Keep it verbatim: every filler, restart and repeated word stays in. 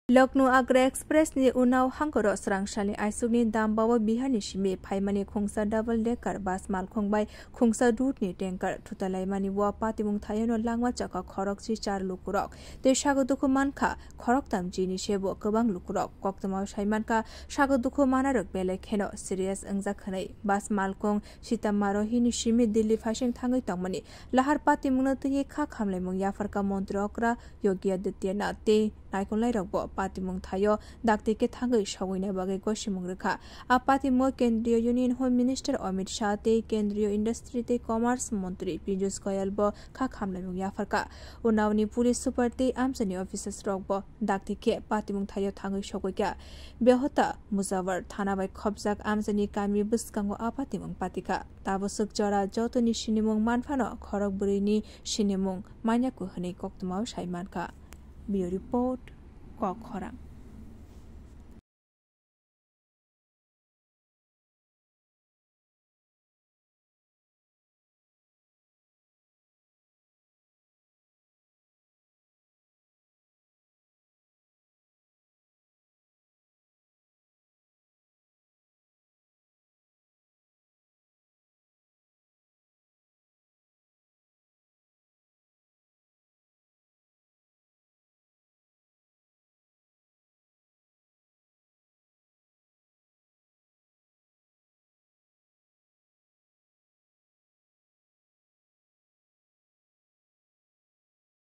Lucknow Agra Express ni unao hangkoro srangsalni aisukni dambao Bihar ni simi phaimani khungsa double decker bus malkhung bai khungsa dudh ni tanker thutalaimani o patimung thaiono langma chakha khorokchi char lukurok tei sago dukhu mankha khoroktam chini sebo kwbang lukurok. Koktwmao saimankha sago dukhu manarok belai kheno serious wngjak hwnwi bus malkhung Sita Marohi ni simi Delhi phaising thangwi tongmani lahar patimungno twiwi kha khamlaimung yapharkha montri okra Yogi Adityanath tei naikolnairokbo patimung thaio dakti khe thangwi sogwina bagwi gosimung rwkha. A patimungo Kendriya Union Home Minister Amit Shah tei Kendriya Industry tei Commerce Montri Piyush Goyal bo kha khamlaimung yapharkha. Unaoni police super tei amchaini officers rokbo dakti khe patimung thaio thangwi sogwikha. Behota Muzawar thana bai khopjak amchaini kami bwskango a patimung patikha. Tabaswk jora jotoni sinimung manphano khorok bwrwini sinimung manya ku hwnwi koktwmao sai mankha. Bureau Report, Kok Khorang.